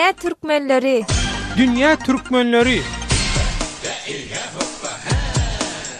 Dünýä türkmenleri! Dünýä türkmenleri!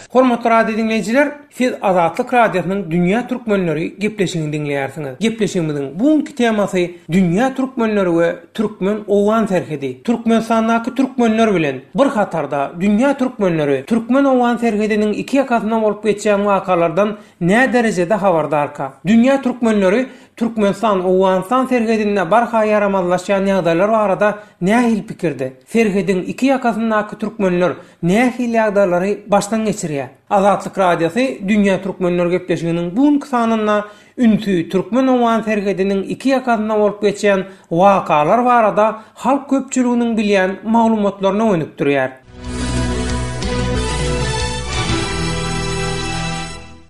Hormatly radio diňleýjiler, siz Azatlyk Radiosynyň Dünýä türkmenleri gepleşigini diňleýärsiňiz. Gepleşigimiziň bu günki temasy Dünýä türkmenleri we türkmen-owgan serhedi. Türkmenistandaky türkmenler bilen bir hatarda dünýä türkmenleri türkmen-owgan serhediniň iki ýakasynda bolup geçýän wakalardan näderejede habardarka? Dünýä türkmenleri Türkmenistan-Owganystan serhedinde barha ýaramazlaşýan ýagdaýlar barada nähili pikirde? Serhediň iki ýakasyndaky türkmenler nähili ýagdaýlary başdan geçirýär? Azatlyk Radiosy Dünýä Türkmenleri gepleşiginiň bu günki sanynda ünsi türkmen-owgan serhediniň iki ýakasynda bolup geçýän wakalar barada halk köpçüliginiň bilýän maglumatlaryna gönükdirýär.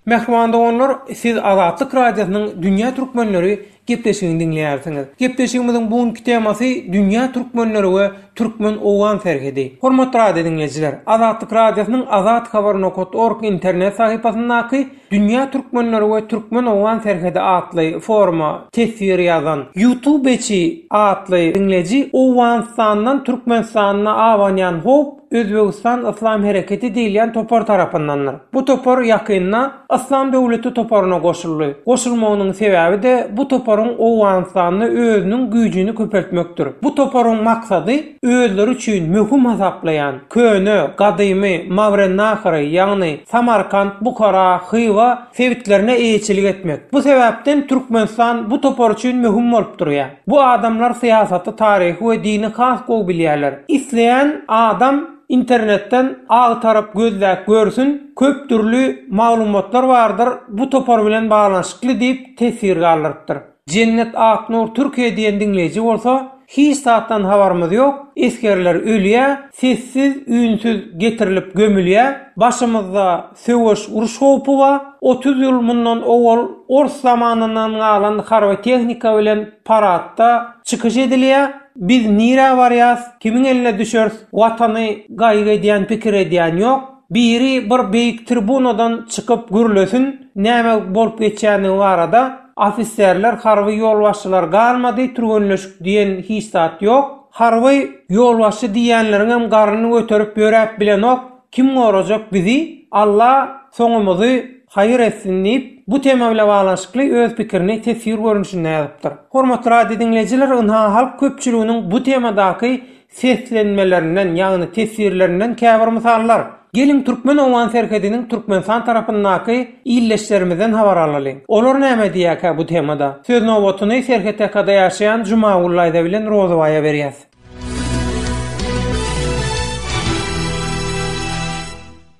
Mähriban doganlar, siz Azatlyk Radiosynyň Dünýä Türkmenleri gepleşigini diňleýärsiňiz. Gepleşigimiziň bu günki temasy Dünýä Türkmenleri we Türkmen-Owgan serhedi. Hormatly radio diňleýjiler, Azatlyk Radiosynyň Azathabar nokat org internet sahypasyndaky Dünýä Türkmenleri we Türkmen-Owgan serhedi atly foruma teswir ýazan Youtubeçi atly diňleýji Owganystandan Türkmenistana abanýan howp Özbegistan Yslam Hereketi diýilýän topar tarapyndandyr. Bu topar ýakynda Yslam döwleti toparyna goşuldy. Goşulmagynyň sebäbi-de bu toparyň Owganystanda özüniň güýjüni köpeltmekdir. Bu toparyň maksady özleri üçin möhüm hasaplaýan köne, gadymy Mawrennahyry, ýagny Samarkant, Buhara, Hywa sebitlerine eýeçilik etmek. Bu sebäpden Türkmenistan bu topar üçin möhüm bolup durýar. Bu adamlar syýasaty, taryhy we dini has gowy bilýärler. Isleýän adam internetden agtaryp gözläp görsün, köp dürli maglumatlar bardyr bu topar bilen baglanyşykly diýip teswir galdyrypdyr. Jennet Aknur Türkiýe diýen diňleýji bolsa, Hiç zatdan habarymyz ýok, esgerler ölýä, sessiz üýnsüz getirilip gömülýä, başymyzda söweş uruş howpy bar, 30 ýyl mundan owal ors zamanyndan galan harby tehnika bilen paradda çykyş edilýä, biz nirä barýas, kimiň eline düşeris, watany gaýgy edýän pikir edýän ýok, biri bir beýik tribunadan çykyp gürlesin näme bolup geçýändigi barada, ofiserler harby ýolbaşçylar galmady, türgenleşik diýen hiç zat ýok, harby ýolbaşçy diýýänleriňem garnyny göterip ýöräp bilenok, Kim gorajak bizi, Alla soňumyzy haýyr etsin diýip, bu tema bile baglanyşykly öz pikirini teswir görnüşinde ýazypdyr. Hormatly radio diňleýjiler, ynha halk köpçüliginiň bu temadaky seslenmelerinden, ýagny teswirlerinden käbir mysallar. Geliň türkmen-owgan serhediniň Türkmenistan tarapyndaky ildeşlerimizden habar alalyň. Olar näme diýýärkä bu temada? Söz nobatyny serhetýakada ýaşaýan Jumagül daýza bilen Rozybaýa berýäs.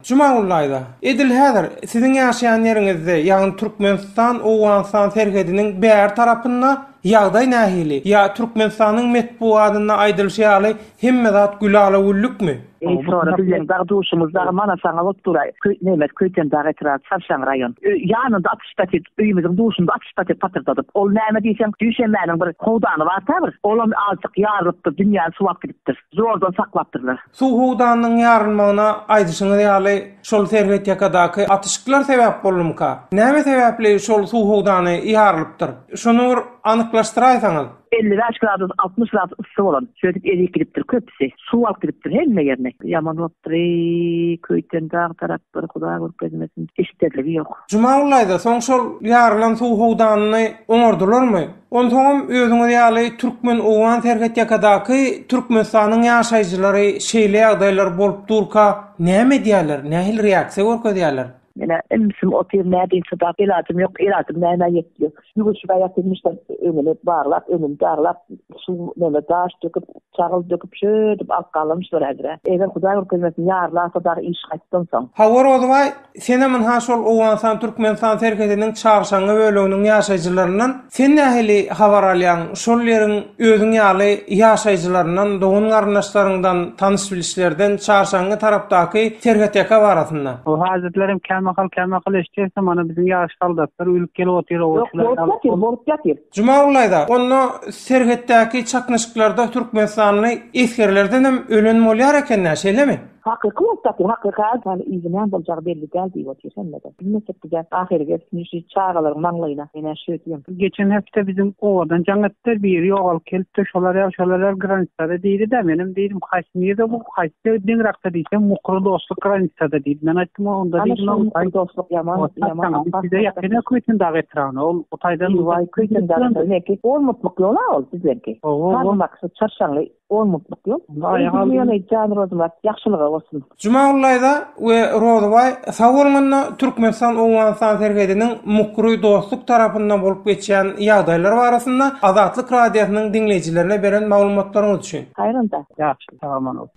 Jumagül daýza, edil häzir siziň ýaşaýan ýeriňizde, ýagny Türkmenistan-Owganystan serhediniň bäri tarapynda ýagdaý nähili? Ýa Türkmenistanyň metbugadynda aýdylyşy ýaly hemme zat gülala-güllükmi? Eý sora bizleň dag duşumyz dagy mana saňa bolup duraý köý nemes Köýtendag etrap Çarşaň raýon ýanynda atyş paket öýümiziň duşunda atyş paket patyrdadyp ol näme diýseň düşenbäniň bir howdany barta bir olam azjyk ýarylypdyr dünýäni suw alyp gidipdir zordan saklapdyrlar. Suw howdanynyň ýarylmagyna aýdyşyňyz ýaly şol serhet ýakadaky atyşyklar sebäp boldumyka? Näme sebäpli şol suw howdany ýarylypdyr? Şony bir anyklaşdyraýsaňyz. 55 gradus, 60 gradus yssy bolan. Şöýdüp ezip gidipdir köpüsi. Suw alyp gidipdir hemme ýerine. Ýaman bolupdyr eý, Köýtendag taraplar Hudaý görkezmesin. Eşderligi ýok. Jumagül daýza, soň şol ýarylan suw howdanyny oňardylarmy? Onsoňam özüňiz ýaly türkmen-owgan serhetýakadaky Türkmenistanyň ýaşaýjylary şeýle ýagdaýlar bolup durka näme edýärler, nähili reaksiýa görkezýärler? Menä ümsüm otyr nädeýin çydap elajym ýok elajym nämä ýetýär. Ýüwürşip ýatyrmyşlar öňüni baglap öňüni daglap suw neme daş döküp çagyl döküp şödüp alyp galanmyşlar häzir-ä. Eger Hudaý görkezmesin ýarylasa dagy iş gaýtdy onsoň. Hawa Rozybaý, senem ynha şol Owganystan-Türkmenistan serhediniň Çarşaňňy böleginiň ýaşaýjylaryndan Sen nähili habar alýaň, şol ýeriň özüň ýaly ýaşaýjylaryndan, dogan-garyndaşlaryňdan, tanyş-bilişlerden Çarşaňňy tarapdaky serhetýaka barasynda? O hajatlaram kämahal kämahal eşitýäsem mana biziň ýaş soldatlar ölüp gelip otyr Ýok, bolup ýatyr, bolup ýatyr. Jumagul daýza, onda serhetdäki çaknyşyklarda türkmenistanly esgerlerdenem ölen bolýar eken-dä, şeýlemi? Hakyky bolup ýatyr, hakyky hal yzy näme boljagy belli däl diýip otyr hemme-de. Bilmesek bize ahyry gelsin şu çagalaryň maňlaýyna. Men-ä şö diýem. Geçen hepde biziň obadan jaň etdiler, biri ýogalyp gelipdir, şolar ýaly, şolar ýaly granisada diýdi-de, menem diýdim, haýsy nirde bu, haýsy deňrakda diýsem, Mukry dostluk granisada diýdi. Men aýtdym, onda Ana diýdim, şol Mukry dostluk ýaman, ýaman Bize ýakyn-a Köýtendag etrabyna, ol o taýdan Waý, Köýtendag etraby, on mutlyk ýol-a ol bizlerki. Hawa, hawa. Çarşaňly On mutlyk ýok. Eý bilmeýän jan Rozymyrat ýagşylyga bolsun. Jumagullaýza we Rozybaý sag boluň onda Türkmenistan Owganystan serhediniň Mukry dostluk tarapynda bolup geçýän ýagdaýlar barasynda Azatlyk Radiosynyň diňleýjilerine beren maglumatlaryňyz üçin. Haýyr onda. Ýagşy sag aman bol.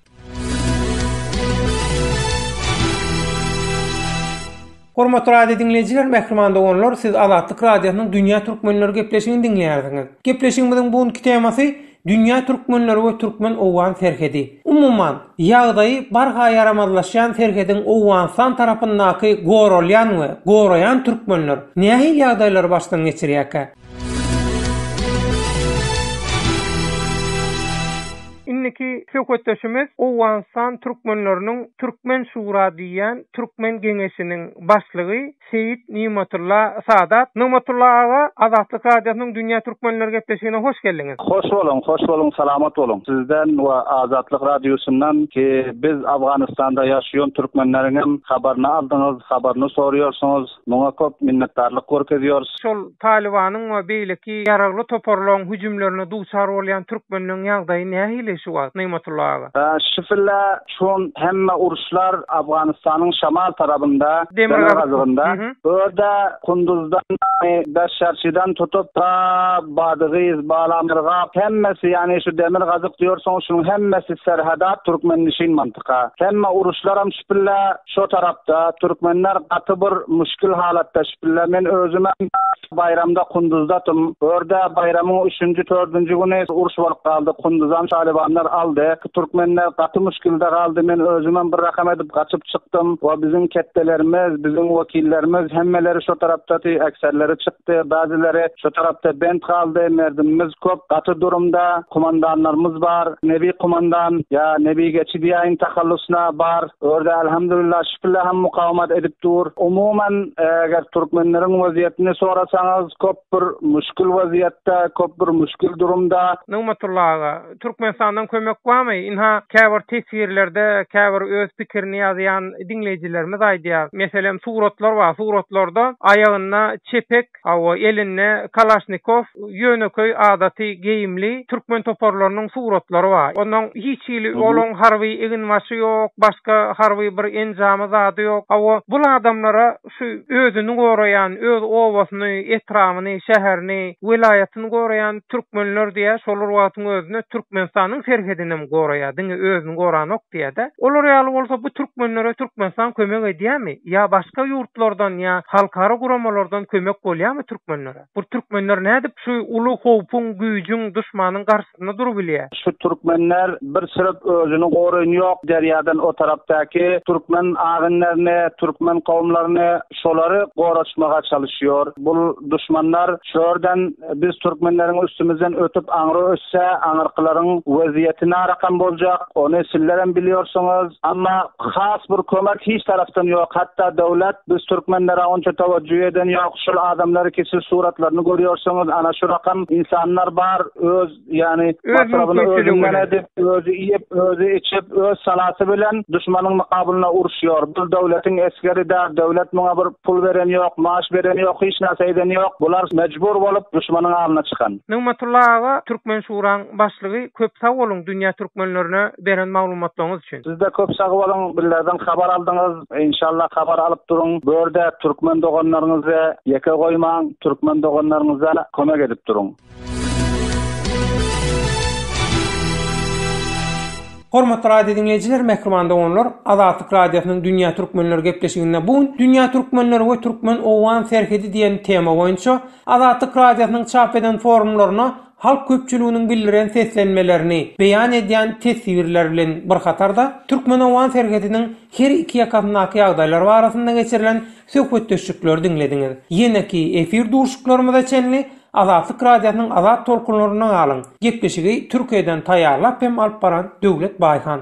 Hormatly radio diňleýjiler, mähriban doganlar, siz Azatlyk Radiosynyň Dünýä Türkmenleri gepleşigini diňleýärsiňiz. Gepleşigimiziň bu günki temasy Dünýä Türkmenleri we türkmen-owgan serhedi. Umuman, ýagdaýy barha ýaramazlaşýan serhediň Owganystan tarapyndaky goralýan we goraýan türkmenler nähili ýagdaýlary başdan geçirýärkä? Indiki söhbetdeşimiz Owganystan türkmenleriniň Türkmen şura diýýän Türkmen geňeşiniň başlygy Seýit Nymatulla Sadat. Nygmatulla aga, Azatlyk Radiosynyň Dünýä Türkmenleri gepleşigine hoş geldiňiz. Hoş boluň, hoş boluň, salamat boluň. Sizden we Azatlyk Radiosyndan ki biz Afganystanda ýaşaýan türkmenleriňem habaryny aldyňyz, habaryny soraýarsyňyz. Muňa köp minnetdarlyk görkezýäris. Şol Talybanyň we beýleki ýaragly toparlaryň hüjümlerine duçar bolýan türkmenleň ýagdaýy nähili şu wagt, Nygmatulla aga? Şifile şun hemme uruşlar Afganystanyň şamal tarabynda, demirgazygynda. Bu ýerde Kunduzdan, Daşşarçydan tutup ta Badygyz, Balamyrgap hemmesi ýagny şu demirgazyk diýorsuňyz şunuň hemmesi serhedat türkmennişin mantyka. Hemme uruşlaram şifile Şo tarapda türkmenler gaty bir müşgil halatda şpille. Men özümem baýramda Kunduzdatym. Örde baýramyň üçünji, tördünji güni uruş bolup galdy. Kunduzam talybanlar aldy. Türkmenler gaty müşgilde galdy. Men özümem bir rakam edip gaçyp çykdym. We biziň ketdelerimiz, biziň wekillerimiz hemmeleri şo tarapdady. Ekserleri çykdy. Bäzileri şo tarapda bent galdy. Merdimimiz köp. Gaty durumda kumandanlarymyz bar. Nebi kumandan ýa Nebi geçi diýäýin tahallusyna bar. Örde elhamdülillah şükürler hem mukawemat edip dur. Umuman eger türkmenleriň waziýetini sorasaňyz köp bir müşkil waziýetde, köp bir müşkil durumda. Nygmatulla aga, Türkmenistandan kömek barmy? Ynha käbir teswirlerde käbir öz pikirini ýazýan diňleýjilerimiz aýdýar. Meselem suratlar bar, suratlarda aýagynda çepek Hawa, elinde kalaşnikow, ýönekeý adaty geýimli türkmen toparlarynyň suratlary bar. Onnoň hiç hili olaň harby eginbaşy ýok, başga harby bir enjamy zady ýok. Hawa, bul adamlara şu özüni goraýan, öz obasyny, etrabyny, şäherini, welaýatyny goraýan türkmenler diýýär, şol bir wagtyň özünde Türkmenistanyň serhedinem goraýar, diňe özüni goranok diýýär-de. Olar ýaly bolsa bu türkmenlere Türkmenistan kömek edýärmi? Ýa başga ýurtlardan ýa halkara guramalardan kömek bolýarmy türkmenlere? Bu türkmenler nädip şu uly howpuň, güýjüň, duşmanyň garşysynda durubilýär? Şu türkmenler bir syrip özüni goraýyn ýok derýadan o tarapdaky türkmen agynlaryny, türkmen kowumlaryny şolary goraçmaga çalyşýor. Bul duşmanlar şu ýerden biz türkmenleriň üstümizden ötüp aňry ötse aňyrkylaryň weziýeti narakam boljak ony sizlerem bilýorsuňyz. Amma has bir kömek hiç tarapdan ýok hatda döwlet biz türkmenlere onça towajjüh eden ýok şul adamlary ki siz suratlaryny görýorsuňyz ana şu rakam insanlar bar öz ýany Öz masrabyny mümkinçiligi özünden bilen. edip özi iýip özi içip öz salasy bilen duşmanyň mukabylynda uruşýor bul döwletiň esgeri däl döwlet muňa bir pul beren ýok maaş beren ýok hiç narse eden ýok bular mejbur bolup duşmanyň alyna çykan. Nygmatulla aga Türkmen şuraň başlygy köp sag boluň dünýä türkmenlerine beren maglumatlaryňyz üçin. Sizde köp sag boluň bizlerden habar aldyňyz inşallah habar alyp duruň börde türkmen doganlaryňyzy ýeke goýmaň türkmen doganlaryňyza kömek edip duruň. Hormatly radio diňleýjiler, mähriban doganlar, Azatlyk Radiosynyň Dünýä Türkmenleri gepleşiginde bu gün Dünýä Türkmenleri we Türkmen-Owgan serhedi diýen tema boýunça Azatlyk Radiosynyň çap eden forumlaryna halk köpçüliginiň bildiren seslenmelerini beýan edýän teswirler bilen bir hatarda, türkmen-owgan serhediniň her iki ýakasyndaky ýagdaýlar barasynda geçirilen söhbetdeşlikleri diňlediňiz. Ýeneki efir duşuşyklarymyza çenli Azatlyk Radiosynyň azat tolkunlarynda galyň! Gepleşigi Türkiýeden taýýarlap hem alyp baran Döwlet Baýhan.